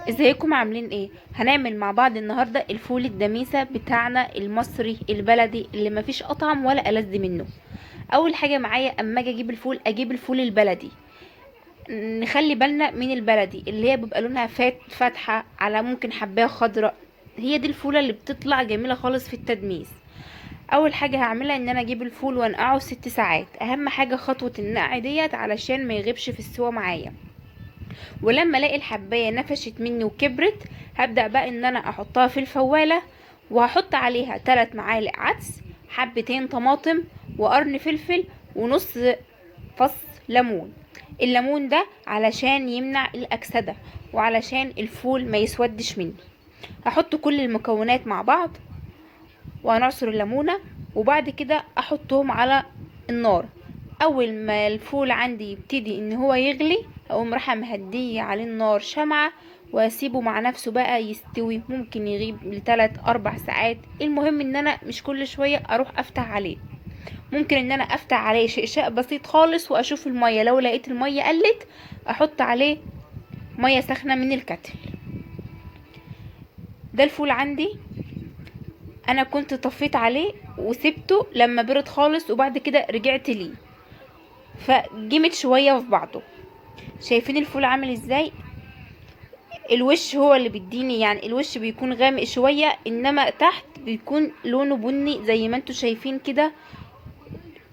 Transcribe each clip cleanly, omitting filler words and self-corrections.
ازيكم عاملين ايه؟ هنعمل مع بعض النهارده الفول الدميسه بتاعنا المصري البلدي اللي مفيش اطعم ولا ألذ منه. اول حاجة معايا اما اجي اجيب الفول، اجيب الفول البلدي. نخلي بالنا من البلدي اللي هي بيبقى لونها فاتحة على ممكن حبايه خضراء، هي دي الفوله اللي بتطلع جميلة خالص في التدميس. اول حاجة هعملها ان انا اجيب الفول وانقعه 6 ساعات. اهم حاجة خطوة النقع ديت علشان ما يغيبش في السوا معايا. ولما الاقي الحبايه نفشت مني وكبرت، هبدا بقى ان انا احطها في الفواله، وهحط عليها 3 معالق عدس، حبتين طماطم، وقرن فلفل، ونص فص ليمون. الليمون ده علشان يمنع الاكسدة وعلشان الفول ما يسودش مني. هحط كل المكونات مع بعض وهنعصر الليمونه، وبعد كده احطهم على النار. اول ما الفول عندي يبتدي ان هو يغلي، اقوم رايحة مهديه عليه النار شمعة واسيبه مع نفسه بقى يستوي. ممكن يغيب لتلات اربع ساعات، المهم ان انا مش كل شوية اروح افتح عليه. ممكن ان انا افتح عليه شقشاق بسيط خالص واشوف المية، لو لقيت المية قلت احط عليه مية سخنة من الكتل. ده الفول عندي انا كنت طفيت عليه وسبته لما برد خالص، وبعد كده رجعت ليه فجمت شوية في بعضه. شايفين الفول عامل ازاي؟ الوش هو اللي بيديني، يعني الوش بيكون غامق شوية، انما تحت بيكون لونه بني زي ما انتوا شايفين كده،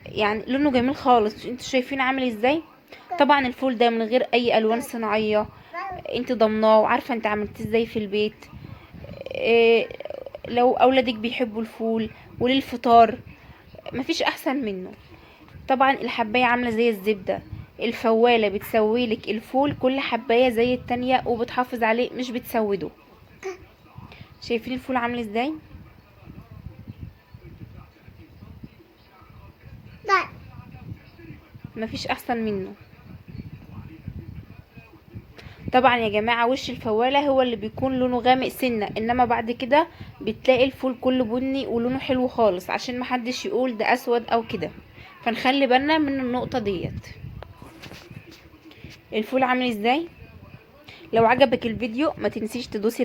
يعني لونه جميل خالص. انتوا شايفين عامل ازاي؟ طبعا الفول ده من غير اي الوان صناعية، انت ضمناه وعارفه انت عملتيه ازاي في البيت. إيه لو اولادك بيحبوا الفول وللفطار مفيش احسن منه. طبعا الحبايه عامله زي الزبدة، الفواله بتسويلك الفول كل حبايه زي التانية وبتحافظ عليه مش بتسوده. شايفين الفول عامل ازاي؟ مفيش احسن منه. طبعا يا جماعة وش الفواله هو اللي بيكون لونه غامق سنة، انما بعد كده بتلاقي الفول كله بني ولونه حلو خالص، عشان محدش يقول ده اسود او كده، فنخلي بالنا من النقطة ديت. الفول عامل ازاي؟ لو عجبك الفيديو ما تنسيش تدوسي